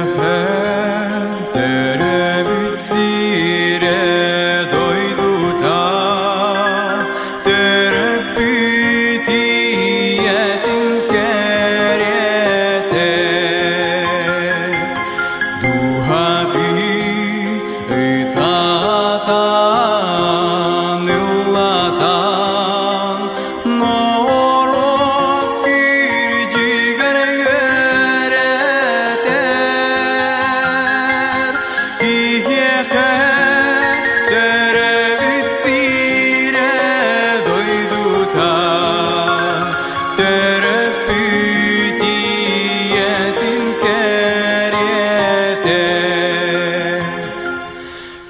Киһиэхэ төрөөбүт сирэ дойдута, төрөппүт ийэтин кэриэтэ. Дууһатын ытатан, ыллатан, норуот кирдьигэр үөрэтэр. Киһиэхэ төрөөбүт сирэ дойдута, төрөппүт ийэтин кэриэтэ.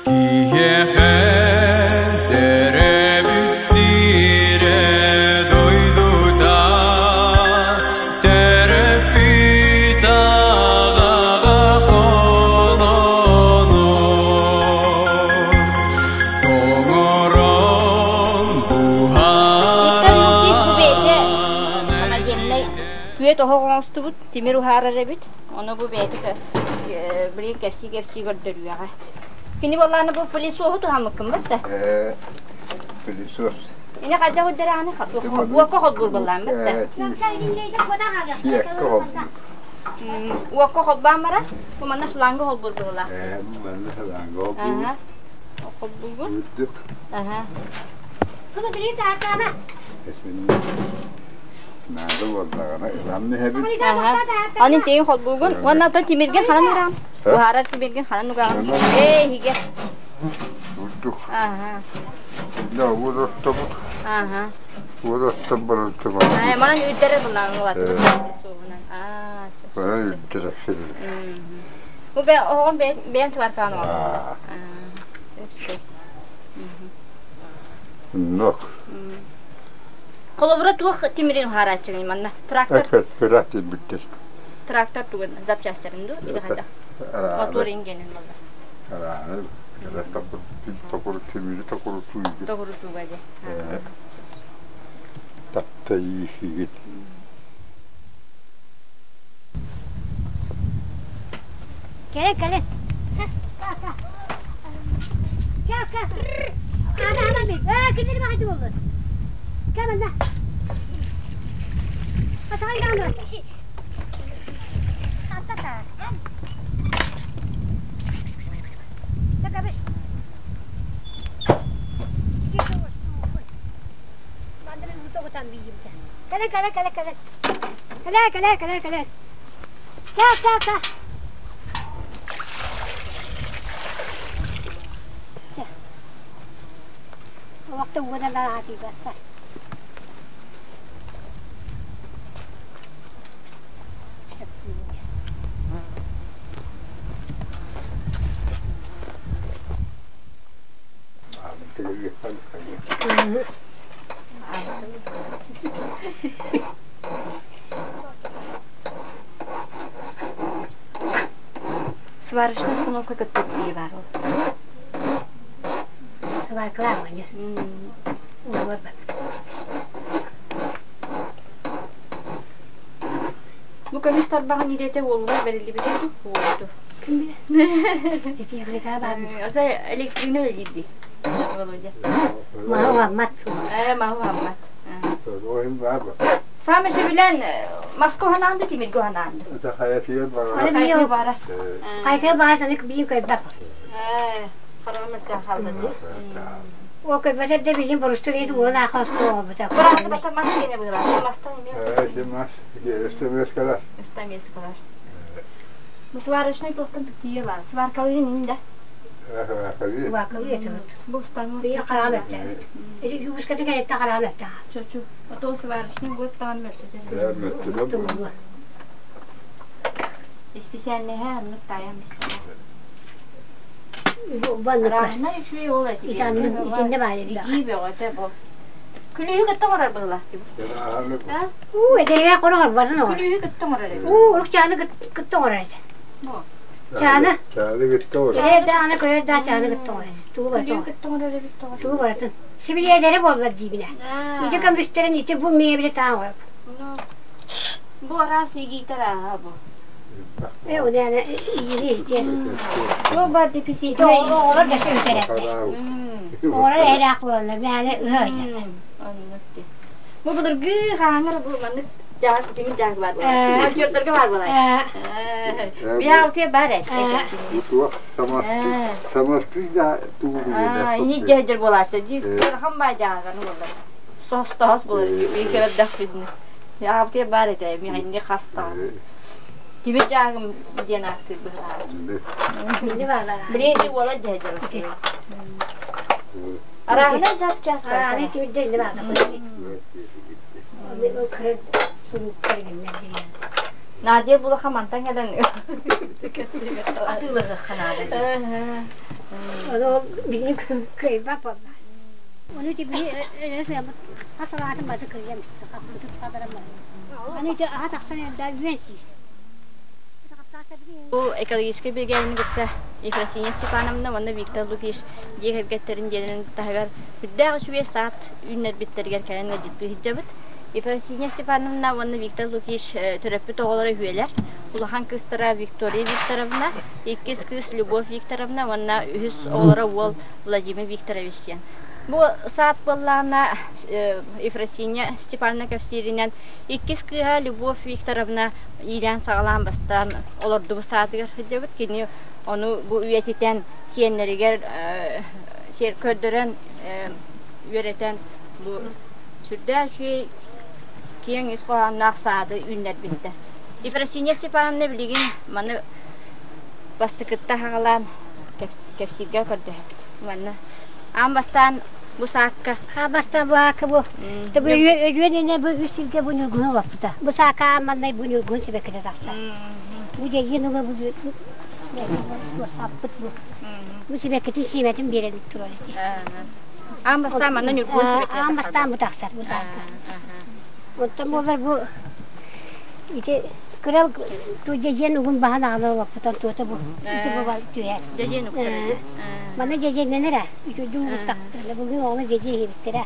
Киһиэхэ төрөөбүт сирэ дойдута, төрөппүт аҕаҕа холонор. Тоҥорон Виктор Лукич бу бэйэтэ буһаран самодельнай эрчитэр. күөт оһох оҥостубут, тимир уһаарар эбит. Ону бу бэйэтэ билигин кэпсии-кэпсии көрдөрүөҕэ. Кини буоллаҕына бу пылесоһу туһаммыккын бытта. Ээ, пылесос. Ини хайдах үрдэрэҕини уокка холбуур буоллаан бытта. Сиэккэ холбуур. Уокка холбоон баран, бу манна шланга холбуур быһыылаах. Ээ, бу манна шланга холбуур. Аха. Холбуугун. Үрдүк. Аха. Наада буоллаҕына ылан иһэбит. Аха. Онун тиҥ холбуугун уонна оттон тимиргин ханан ураҕын? Уһаарар тимиргин ханан угаҕын? Ээ, иһигэ. Үрдүк. Аха. Да, уурастабыт. Аха. Уурастан баран Ээ, манан үрдэрэ булаан улаттыбыт суоҕунан. Аа, сөп. Манан үрдэрэ сирин. Бу бэ оҕом бэйэн сваркаан оҥорбута. Аа, сөп, сөп. Нок. Холобура туох тимирин уһаарааччыгын манна? Трактор? Кыра тимирдэр. Трактор тугун запчастарын дуу или хайдах? Мотор ингенин болла. Арааны кыра токур тимири токурутууга. Токурутууга де. Таптайыы Кэлэн кэлэн. Кэл кэл. Ана ана би. Ээ кинини баҕайы буоллун. Кэл манна. Атаҕай даҕаны. Аттата. Такабыс. Кэлэн кэлэн кэлэн кэлэн. Кэлэ кэлэ кэлэ кэлэ. Кэл кэл кэл. Олохто уодан аатыйбаттар. Сварочная установка кытта тиийэ баар ол. Сваркалаах оҕонньор. Уолбат. Бу көмүс тарбаҕын идэтэ уолугар бэриллибитэ дуу, уолу дуу? Ким билэр? Ити баар. Аса электрина үлэлиир дии. Володя. Маһы уһаммат. Ээ, маһы уһаммат. Саамай сөбүлээн маска уһанаан да тимиргэ уһанаан да. Это хайатыгар баҕара. Хайатыгар баара. Хайатыгар баара санык биир көрбөт. Ээ, хараҕым өттөн хаалла дии. Ол көрбөтөр да билин борусту диэн уол аха оскуолабыта. Бырааты бата мас диэне быһыылаах. Мастан эмиэ. Ээ, мас. Өстө Өстө миэскэлэр. Бу сварочнай туохтан тиийэ баар. Сваркалыын ин да. Сваркалыы этибит. Бу устаҥҥа. Быйыл хараҕым өттөөбүт. Үгүскэтин кэнниттэн хараҕым өттөҕө. Чочу. Ото сварочный год таҕан мөлтөтөр. Исписээлнэһэ аннык таайан бистэ. Разна үчүгэй ол эти. Итиннэ баар Игии бөҕөтө бу. Күлүүһү кытта оҥорор быһыылаах Уу, эдэригэр хоро барытын оҥорор. Күлүүһү кытта оҥорор эбит. Уу, урук чааны кытта оҥорор этэ. Чааны. Чааны кытта оҥорор. Эдэр даҕаны көрөр да чааны кытта оҥорор. Тугу барытын. Күлүүһү кытта оҥорор эбит тоҕо. Тугу барытын. Сибилиэдэри буоллар диибинэ. Ити көмүстэрин ити бу мебели таан оҥорор. Бу араас игиитэр ааһа бу. Э, удаана иири диэн. Бу бар дефицитнэй. Оҕолор да сүнсэрэтэ. Оҕолор эрээх буолаллар, мээнэ ыһа ыйаллар. Оннук дии. Бу былыргы хааңар бу маннык дьаак тимир дьаак баар буолар. Монтёрдарга баар буолар. Биаутия бар эт. Бу туох самоскрит да тугу Ини дьэдьэр буолааччы. Ди ыарахан баа дьааганы буолар. Сос-тоһос буолар. Би көрөрдөх бидни. Аабытыгар баар этэ, миһинни хастаан. Тимир дьаагым диэн ааттыыр быһылаах. Билиэти уола дьэдьэр. Арааһынан запчас бар. Аны тимирде инни баалар. Надя булаха мантан кэлэн Атыылаһыахха наада. Ону биһиги кыайбат буолла. Ону ити биһи хас салаатын бары кырыйан хаппытын хатаран Аны ити аһа тахсан эрдэ үөн сиир. Бу экологическай биригээдэни кытта Ефросинья Степановна уонна Виктор Лукич дьиэ кэргэттэрин дьиэлэрин таһыгар үрдээх үчүгэй саат үүннэрбиттэригэр кэлэн ыалдьыттыы сылдьабыт. Ефросинья Степановна уонна Виктор Лукич төрөппүт оҕолоро үһүөлэр. Улахан кыыстара Виктория Викторовна, иккис кыыс Любовь Викторовна уонна үһүс оҕолоро уол Владимир Викторович диэн. Бу саат буоллаҕына Ефросинья Степановна кэпсииринэн иккис кыыһа Любовь Викторовна иилээн-саҕалаан бастаан олордубут саатыгар сылдьабыт. Кини ону бу үйэтитэн сиэннэригэр сиэр көрдөрөн үөрэтэн бу сүрдээх үчүгэй киэҥ ис хоһоонноох саады үүннэрбиттэр. Ефросинья Степановна билигин маны бастакытта хаҕалаан кэпсииргэ көрдөһөбүт. Манна аан бастаан бу саакка Аан бастаан бу аакка бу бу өлүөн иннэ бу үс сиргэ бу ньургуһун олорпута. Бу саакка аан маннай бу ньургуһун сибэккитэ тахсар. Бу дьэйиэн уга бу саппыт бу. Бу сибэккитин сиэмэтин биэрэн турар ити. Аан бастаан манна ньургуһун сибэккитэ Аан бастаан бу тахсар бу саакка. Оттон буолар бу ити кыра дьэдьэн угун баһан аҕалар олохпутан туота бу ити бу түһэр. Дьэдьэн уктара. Манна дьэдьэннэнэр ээ. Үчүгэйдик угуттахтарына былгын оҕолор дьэдьэн иһибиттэрэ.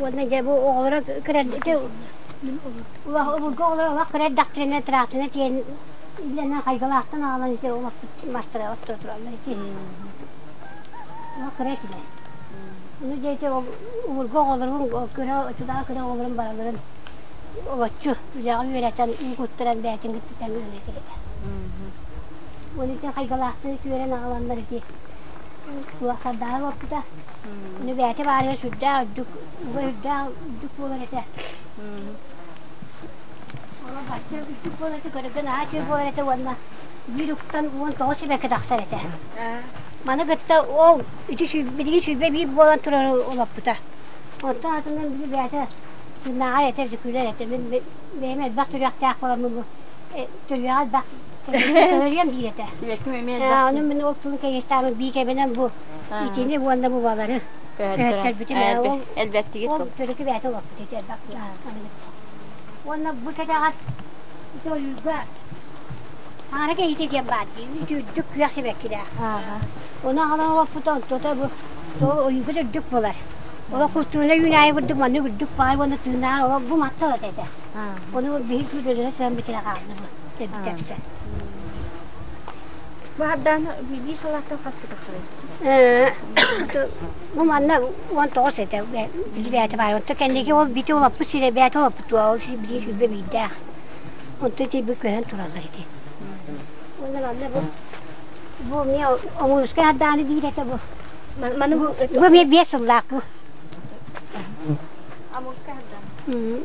Уонна дьэ бу оҕолоро кыра ити обургу оҕолор олох кыра эрдэхтэринэ тыраахтына тиэн илэнэн хайгалаахтан аҕалан ити олохпут мастара отторо тураллар ити. Олох кыра этилэр. Ону дьэ ити обургу оҕолорун кыра оччотооҕу кыра оҕолорун барыларын олоччу үлэҕэ үөрэтэн уу куттаран бэйэтин кытта тэҥ үлэлэтэр этэ. Уонна ити хайгалаахтан үтүөрэн аҕаланнар ити туох сардаана олорбута. Ону бэйэтэ баарыгар сүрдээх үрдүк, уга үрдээх үрдүк буолар этэ. Ону бачча үрдүк буолар этэ, көрөргө наһаа үчүгэй буолар этэ уонна биир уктан 19 сибэкки тахсар этэ. Маны кытта ол ити билигин 21 буолан турар олоппута. Онтон атынан били бэйэтэ тыыннааҕар этэ, күлэр этэ. Мин бэйэм элбэх төрүөхтээх буоламмын бу төрүөҕэ элбэх төлөрүөм диир этэ. Ону мин ол тылын кэриэстээбин биикэбинэн бу итини уонна бу балары көһөттөрбүтүм. Ол Элбэттигит ол төрүкү бэйэтэ олорбут ити элбэх Уонна бу кэтэҕэр ити ойуурга Таҥара кэһиитэ диэн баар дии, үрдүк күөх сибэккилээх. Ону аҕалан олорпута онтуота бу ол ойуурга да үрдүк буолар. Олох кустууна үүнээйи курдук маннык үрдүк баай уонна тыыннаах олох бу маттал этэ. Ону биһи күүрөлөрө сыан бүтэрэ хаалла бу тэпсэ. Бу хардааны биир салааттан хас тахсарый? Бу манна 19 этэ били бэйэтэ баар. Онто кэнники ол бити олоппут сирэ бэйэтэ олоппут ол били сүүрбэ биирдээх. Онто ити бу көһөн тураллар ити. Уонна манна бу бу эмиэ Оҥуруускай хардааны биир этэ бу. Маны бу Бу эмиэ 5 сыллаах бу. Амурскай хардаан.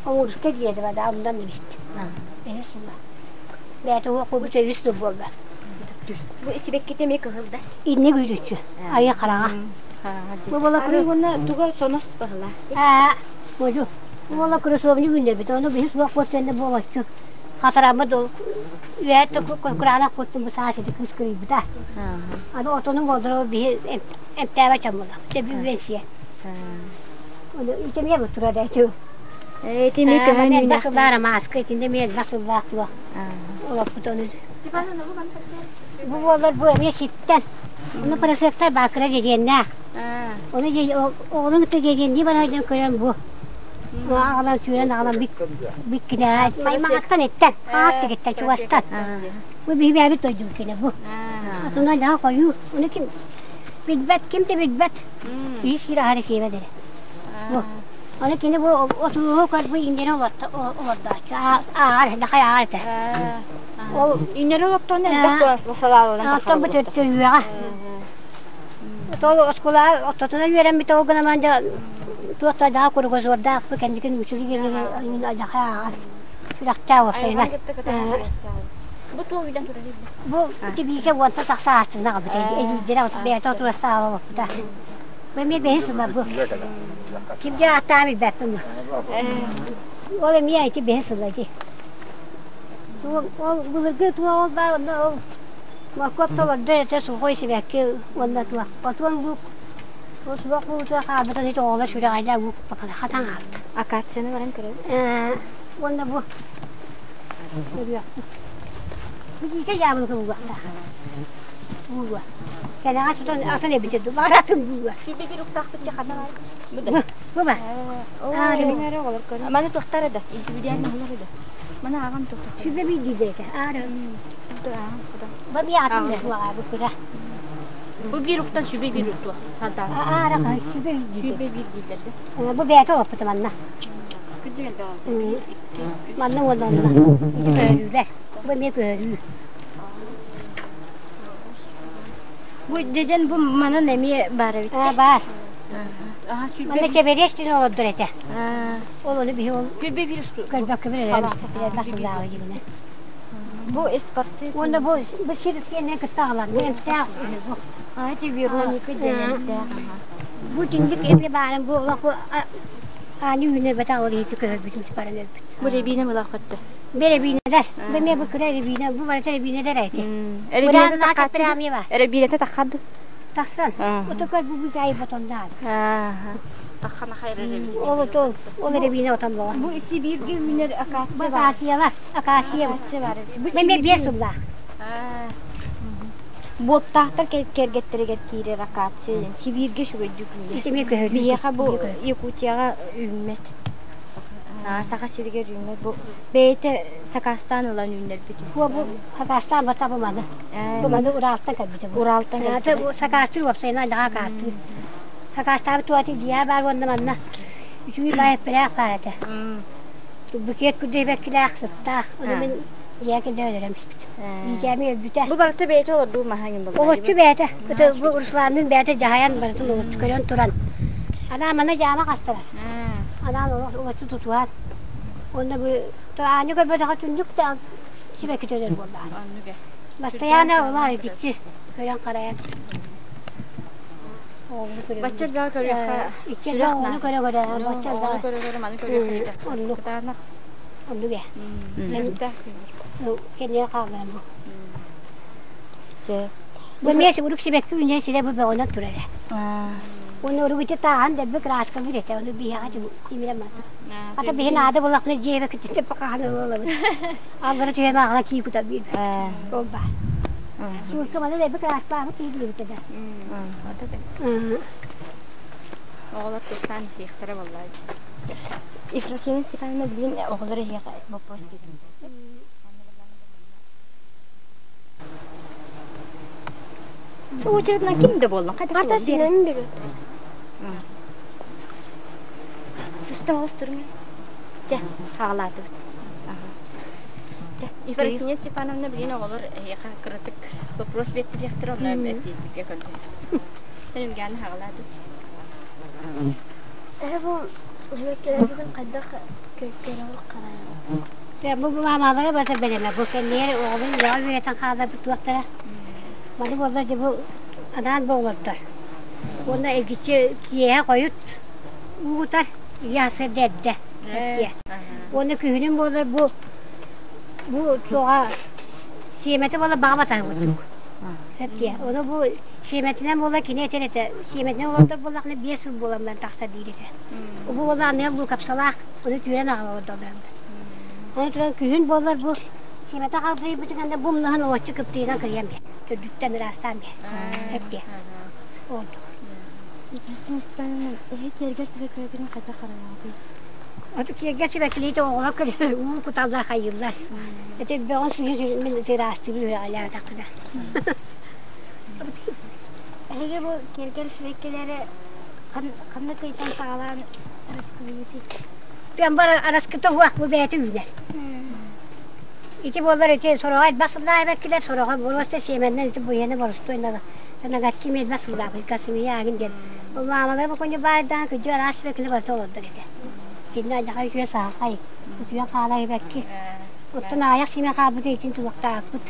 Оҥуруска диэти бада оннан эбит. Бэһис сыла. Бэйэтэ уох курбут үс сыл буолла. Бу сибэккитэ эмиэ кыһыл да? Инник үйдүччү. Айы хараҥа. Бу буола Арыы уонна туга сонос баһыла. Аа, модьу. Бу буола красовник үүннэрбит. Ону биһи суох буолтуонна буолаччу. Хатараммыт ол үөһэ кураанах куттун бу саас ити кыыс кырыйбыта. Аны отонун болдоро биһи эмтээбэ чаммыла. Тэби үөнсиэ. Ону итэмиэ бу турар эту. Ити эмиэ көһөн Элбэх үүнэх. сыллаах маска итиннэ эмиэ элбэх сыллаах туох олоппут ону. Бу буолар бу эмиэ ситтэн. Ону просектор баакыра дьэдьиэннээх. Ону оҕолорун кытта дьэдьиэннии баран көрөн бу. Аҕалан сүүрэн аҕалан биккинэ маймаҕаттан иттэн, хаас тигиттэн чугастан. Бу биһибээбит дойдум кинэ бу. Атына дьаһа хойуу. Ону ким билбэт, ким да билбэт. Киһи сиир аһары сиэбэт эрэ. Бу. Ону кини бу отулуһу көрбү индири олордооччу. Ааҕар, дахай ааҕар этэ. Ол иннери олоттон элбэх салааланан Оттон бу төрүөҕэ. Ол оскуола ортотунан үөрэммит ол гынан дьэ туох да дьаҕа кругозордаах бу кэнникин үчүгэй дьаха ааҕар. Сүрэхтээх уопсайынан. Бу туох үйдэн турар Бу тибиикэ уонта тахса аастына аҕалбыт эдиийдэрэ бэйэтэ отурастаах олоппута. Бу эмиэ бэһис сыла бу. Ким дьэ ааттаан билбэппин бу. Ол эмиэ ити бэһис сыла ити. Ол былыргы туох ол баар онно ол моркуоп толордо этэ сухой сибэкки уонна туох. Отуон лук ол суох буолуутугар хаалбытын ити оҕолор сүрэҕэлээ лук хатан хаалта. Акацияны баран көрөбүт. Уонна бу көрүөхпүт. Бу дьиикэ дьаабылыка буолуохтаах. Буолуо. Кэлэҕэ сытан атын эбитэ дуу, баҕар атын буолуо. Сүүрбэ биир уктаахпыт дьэ ханна баар? Бу да. Бу ба. Маны туохтар да? Илдьибидиэн оҕолор да. Маны ааҕан туохтар. Сүүрбэ биир дииллэр этэ. Аары. Бу биир атын суоҕа бу кыра. Бу биир уктан сүбэ биир уктуох. Аара сүбэ биир дииллэр. Сүбэ биир дииллэр да. Бу бэйэтэ олоппута манна. Манна уонна онно. Ити көһөрүүлэр. Бу эмиэ көһөрүү. Бу дьэдьэн бу манан эмиэ баар эбит. Аа, баар. Манна кэбэриэс диэн олордор этэ. Ол ону биһи ол көрбөккө билэр басыллааҕы дьигинэ. Бу эспарцит. Уонна бу бу сир киэнэ кытта аҕалар. Эмтээх бу. А, это Вероника диэн эмтээх. Бу тиндик эмиэ баарын бу олох бу ааны үүнэр бэтэ ол иһити көһөрбүтүм баран өлбүт. Бу рябина мылахатты. Бу рябиналар. Бу эмиэ бу кыра рябина, бу барыта рябиналар эти. Рябината Рябината таххады. Тахсан. Отокор бу бу ботондаан. Ол ол ол рябина отон боҕо. Бу Сибииргэ үүнэр акация бар. Акациялар, акация. Бу Мен биэс сыллаах. Буоптаахтар кэргэттэригэр киирэр акация диэн Сибииргэ үчүгэйдик үүнэр. Биһиэхэ бу Якутияҕа үүммэт. Саха сиригэр үүммэт. Бу бэйэтэ сакаастаан ылан үүннэрбит. Бу бу сакаастаан бата бу маны. Бу маны Уралтан кэлбитэ бу. Уралтан кэлбитэ. Бу сакаастыыр уопсайынан дьаҕа акаастыыр. Сакаастаабыт туоти дьиэ баар уонна манна үчүгэй баай эппэлээх баар этэ. Букет курдук эбэккилээх сыттаах. Ону мин дьиэ кэллэ өлөрөм испит. Биикээми өлбүтэ. Бу барыта бэйэтэ олордуу маһа буолла. Олоччу бэйэтэ. Бу Русланныын бэйэтэ дьаһайан барытын олоччу көрөн туран. Анаа маны дьаама хастара. Анаан олоччу тутуһан. Уонна бу аанньа көрбөтөхө түннүк да сибэкки төлөр буоллаҕа. Бастайаана ола икиччи көрөн харайан. Бачча элбэҕи көрүөххэ. Икки элбэх оҕону көрө-көрө, бачча элбэҕи. Көрө-көрө, маны көрүөххэ. Оннук. Оннук ээ. Кэннигэ хаалларан бу. Бу эмиэ урук сибэкки үүнэр сирэ бу бөҕөнөн турар ээ. Уонна урук ити тааһын дэлби краскалыыр этэ, ону биһиэхэ тимирэ мата. Ата биһин аады булахны дьиэбэ кытты пакаһаны ылабыт. Аллара түһэм аҕала кии кутар биир. Ол баар. Суурка маны дэлби краскалаабыт киһи диэбитэ да. Оҕолор тустаан сиэхтэрэ буоллаа. Ефросинья Степановна билигин оҕолор эһиэхэ боппуос биэрдим. Очередынан ким да буолла? Ата синен берет. Сыста оҕус турун. Дьэ, хаалаатыбыт. Дьэ, Ефросинья Степановна билигин оҕолор эһиэхэ кыратык вопрос биэртилиэхтэрэ, онно эппиэттииргэ көрдөһөбүт. Өнүмгээн хаалаатыбыт. Эһэ бу сибэккилэргитин хайдах көрөҕүт харайаҕыт? Дьэ, бу маамалара барыта бэлэмэ. Бу кэннигэр оҕобун үлэҕэ үөрэтэн хаалларбыт туохтара. Маны буоллар дьэ бу анаан бу оҥордор. Уонна эргиччи киэһэ хойут уутар, ийэ сырда эрдэ сэртиэ. Уонна күһүнүн буоллар бу бу туоҕа сиэмэтэ буолла баҕа батаһы курдук. Сэртиэ. Ону бу сиэмэтинэн буолла кини этэр этэ. Сиэмэтинэн олордор буоллахына 5 сыл буолан баран тахсар диир этэ. Бу буолла аныгы луукапсалаах, ону түүрэн аҕала олордоллор. Ону туран күһүн буоллар бу сиэмэтэ халбыйбытын кэннэ бу умнаһын олоччу кыптыйынан кырыйан биэр. Төрдүттэн ыраастаан биэр. Эптиэ. Ордук. Ефросинья Степановна, эһи киэргэл сибэккилэргитин хайдах харайаҕытый? Оту киэргэ сибэккилиитэ оҕолор көрө уу куталлар хайыыллар. Ити бөҕүн сыыһы мин ыраастыыбын үөҕэлээтэххинэ. Эһиги бу киэргэл сибэккилэри ханна кыйтан саҕалаан араскылыыбытый? Тыам бар араскыта уһуах бу бэйэтэ үүнэр. Ити буоллар ити сороҕо элбэх сыллаах эбэккилэр, сороҕо боруоста сиэмэннэн ити буйаны боростуой нагатки элбэх сыллаах касымия агин диэн. Ол маамалар бу күнү баардаан күдьү араас сибэккини барыта олордор этэ. Кинини алдьархай үтүө саахай, үтүө хаалар эбэкки. Оттон аҕыйах сиэмэ хаалбыт итин тулуктаабыппыт.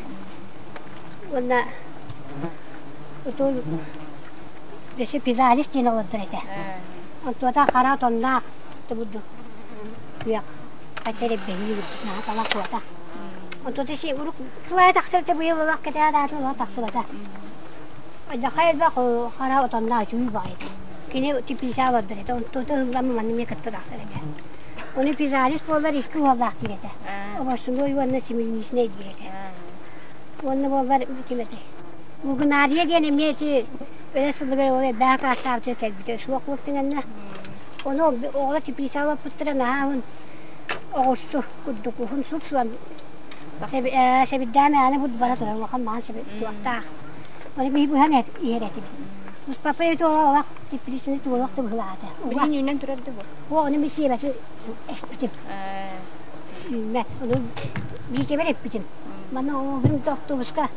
Уонна утун өссө пизалис диэн олордор этэ. Онтуота хара отонноох бурдук күөх хайта эрэ бэһии бурдук наһаа талах куотах. Онтуота си урук тулайа тахсыбыта быйыл олох кэтээн аатын олох тахсыбата. Алдьархай элбэх хара отонноох үчүгэй баҕайы этэ. Кини теплица олордор этэ. Онтуота ыллам манна эмиэ кытта тахсар этэ. Ону пизалис буоллар икки уоллаах диир этэ. Оборсунуой уонна семеничнэй диир этэ. Уонна буоллар ким этэй? Лугунария диэн эмиэ ити өлө сылыгар ол элбэх акаастаабыта кэлбитэ суох буолтуҥанна. Ону оҕолор теплица олорпуттара наһаа уһун оҕурсу курдук уһун суп-суон сэбирдээн мээнэ бут бара турар улахан маҕан сэбир туохтаах. Ону биһи быһан иһэр этибит. Папа ити олох теплицаны туолуох да быһылаата. Билигин үүнэн турар да бу? О, ону мин сиэбэти эспитим. Үүммэт. Ону биитибэр эппитим. Манна оҕолорум да автобуска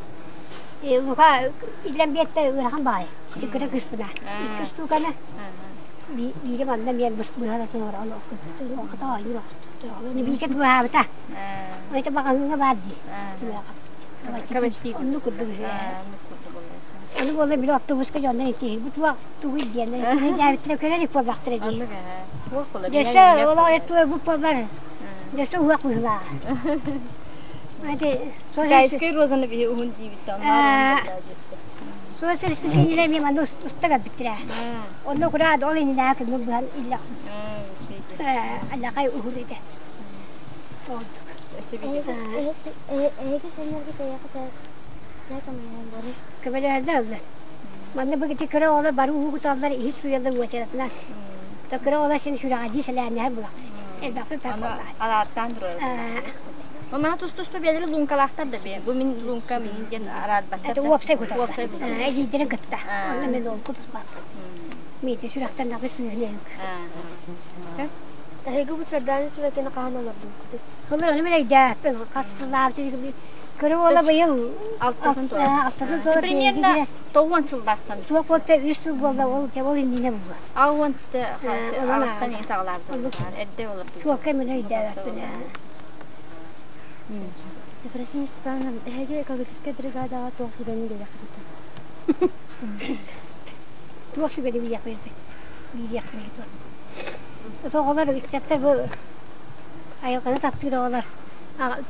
Лука иллэн биэттэ ыарахан баҕайы. Ити кыра кыыспына. Икки штуканы биири манна миэн быһа туруора олоххото оонньуур Ону биитэ быһаабыта. Ити маҕаһыыҥҥа баар дии. Кабачки Оннук курдук Ону буолла били автобуска дьоннор ити бу туох тугуй диэн дээбиттэрэ көрөр илик буоллахтара дии. Дьөссө олох эртуой бу буоллар дьөссө уһуох быһыылааҕа. Ити Китайскай розаны биһи уһун диибит Суос өрүспүт эмиэ манна уста кэлбиттэрэ. Онно кураад ол иннинэ күнү быһан иллэх аллахай уһун этэ. Эһиги сэннэргит эйэхэ Көмөлөһөллөр ыллар. Манна бу ити кыра оҕолор бары уу куталлар, иһит сууйаллар уочаратынан. То кыра оҕолор син сүрэҕэлдии сэлээннэһэр булахтар. Элбэхпит баар буоллаҕа. Араартаан турар. Мана тус-туспа бэйэлэри луҥкалаахтар да бэйэ. Бу мин луҥка мин диэн араарбаттар. Это уопсай куталлар. Уопсай куталлар. Эдьиийдэрин кытта. Онно мин ол кутуспаппын. Миити сүрэхтэн наҕыс сүүһүнэ Эһиги бу Сардаана сибэккини хаһан олордубуккутуй? Хылыр ону мин өйдөөппүн. Хас сыллаабыт Кыра уола быйыл алтатын туолар. Алтатын туолар. Примерно тоҕуон сыллаахсан. Суох буолта үс сыл буолла ол ол иннинэ буолла. Ауон алыстан иин саҕалаабыт эрдэ олордубут. Чуолкай мин өйдөөбөппүн. Ефросинья Степановна, эһиги экологическай бригадаҕа туох сүбэни биэриэххитий? Туох сүбэни биэриэхпиний? Биэриэхпиний дуо? Оҕолор ыччаттар бу айылҕаны таптыыр оҕолор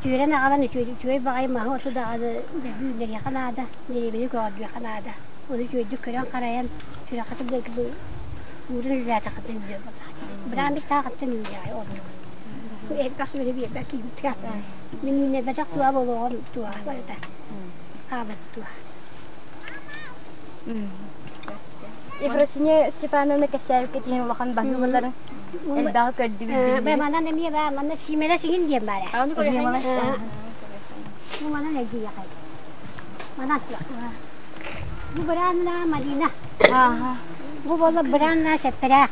түөрэн аҕалан үчүгэй баҕайы маһы оту даҕаны үүннэриэххэ наада, дэриэбинэ көҕөрдүөххэ наада. Ону үчүгэйдик көрөн-харайан сүрэххитин уурун үлэлээтэххитинэ үөрүө буоллаҕа. Быраан бистаахыттан үүнээҕи ордук. Элбэх сүбэни биэрбэт киһибит Мин үүннэрбэтэх туһа буолуоҕум туһа барыта хаалар туһа. Ефросинья Степановна кэпсээбиккит иһин улахан баһыыбаларын элбэҕи көрдүбүт Бэ манан эмиэ баа манна сиимэлэ сигин диэн баар Бу манан эргийэхэй. Манан Бу быраанна малина. Бу буолла быраанна сэппэрээх.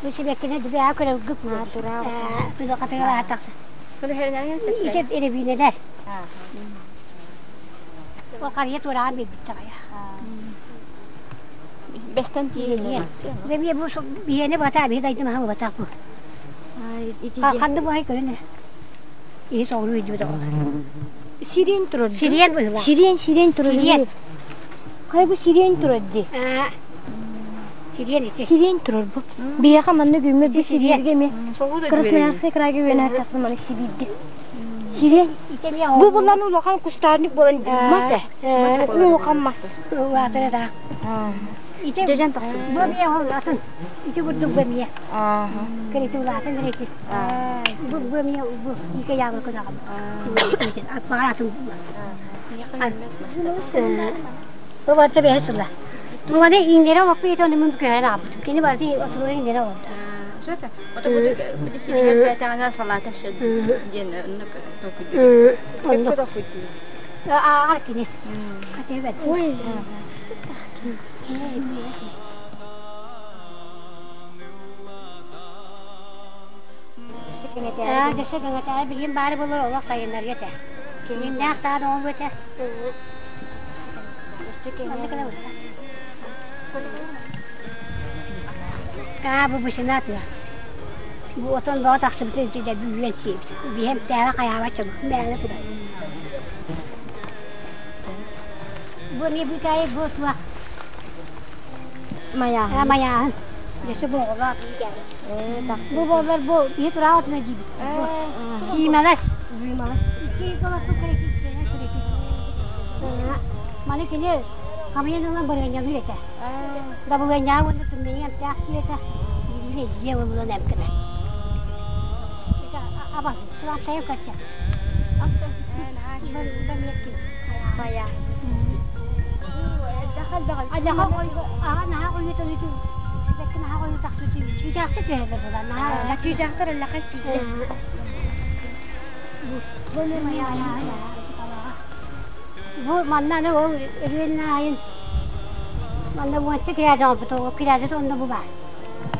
Бу сибэккини дүбээ көрөлгү Тыга тахса. Ити рябиналар. Ол харыйа туораан биэрбиттэҕэ. Бэстэн тиийэн. Бэбиэ бу биһиэнэ бата биһи дайдым аха бата бу. Ханды бу көрүнэ. Иһи соҕуруу өйдүбүт оҕолор. Сирень турар. Сириэн быһыылаах. Сирень, сирень турар. Сириэн. Хай бу сирень турар дии. Сириэн ити. Сирень турар бу. Биһиэхэ манна күммүт бу Сибииргэ эмиэ Красноярскай крайга үөнээр тахсан маны Сибииргэ. Сирень. Бу булан улахан кустарник буолан мас э. Улахан мас. Улаатара да. Ити Дьэдьэн тахсыбыт. Бу эмиэ ол атын. Ити курдук бу эмиэ. Кэрэти улаатан кэрэти. Бу бу эмиэ бу ике яблоко даҕам. Аппаҕа атын бу. Бу барыта бэһис сыла. Маны иҥнэрэ олоппут ити ону мин көһөрөн аҕалбытым. Кини барыта отуругар иҥнэрэ олордо. Сөп. Ото бу билисириһэр салата диэн токуйдуур. Оннук. Токуйдуур. Ааҕар кини. Хатыыбат. Ой. Аа, дөссө кэҥэтээри билигин баары буолар олох сайыннарыа этэ. Кининнээх саан оҥоруо этэ. Манна кэлэ уста. Аа, бу бышына тыа. Бу отон бөҕө тахсыбытын итиннэ бүгүөн сиэбит. Биһэм тээҕэ хайаабат чөмөх мээнэ турар. Бу эмиэ быыкаайы бу туох Майааһын. Майааһын. Дьэсэ бу оҕолоох быыкаайы. Бу буоллар бу биһи тураах отуна диибит. Сиимэлэс. Зымалас. Маны кини хамыйан ылан барыанньалыыр этэ. Дабылыанньаҕа уонна тымныйы эмтээх диир этэ. Биир дьиэ ылан эмкэнэ. Аба, тураапсайын көрсө. Майа. Наһаа ойу тойуту наһаа ойу тахсыы чыычаахта түһэллэр була наһаа Чыычаахтар эллэхэ сииллэр. Бу манна аны ол өһүөннэ айын манна уонча кирээдэ оҥорбут ол кирээдэ онно бу баар.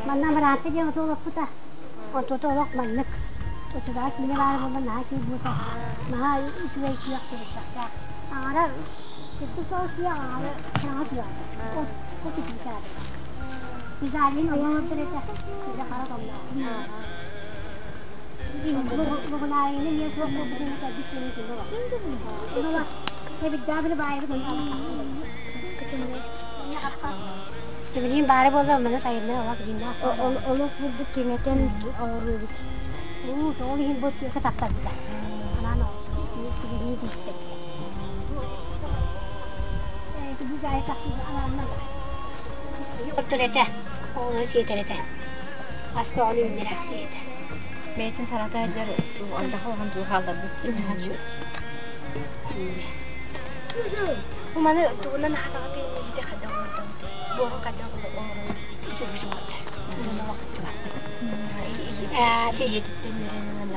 Манна амараанта диэн оту олоппута. Онтута олох маннык. Оччотооҕу киинэ баара буолла наһаа үчүгэй буолта. Наһаа үчүгэй күөх төрүттэхтээх. Аҥара сырдык соҕус күөх, аҥара хараҥа күөх. От от үтүөтэ. Дизайнын оҥорон этэ. Кыра хара тонноох. Бугунаайыны эмиэ суох буолбутун кэлбит киһи кини олох. Эбиддаабыны баайыбыт Билигин баары буолла маны сайыннар олох дьиҥнээх Олох бурдук кэҥэтэн оҥоруубут. Уу, ол иһин бу сыыка тахсарбыта. Анаан тигинии тиистэ. Бу жайы тахсыбыт анаанна Оттор этэ, оҕону сиэтэр этэ. Ас бөҕөнү үүннэрээхтии этэ. Бэйэтин саната дьэр андаха улахан туу хаалларбыт Маны тугунан хатаҕа тиийбите хайдах оҥордоҕут? Буорун хайдах оҥоробут? Ийэтиттэн үөрэнэн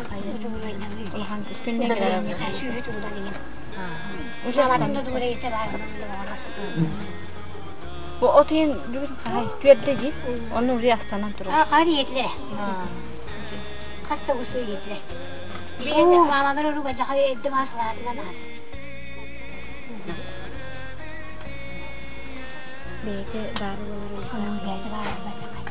улахан күннэ Сүүһү тугунан иҥин. Мааматын да дугура ете баар Бу отуйун бүгүн хай түөрдэ дии. Онну уже астанан турар. Аа, хаар иетилер. Хас да усу иетилер. Уу, маамалар оруга жаха эдде маа салаатынан аһар. Бэйэтэ баары болор. Уу, бэйэтэ баар бачакай.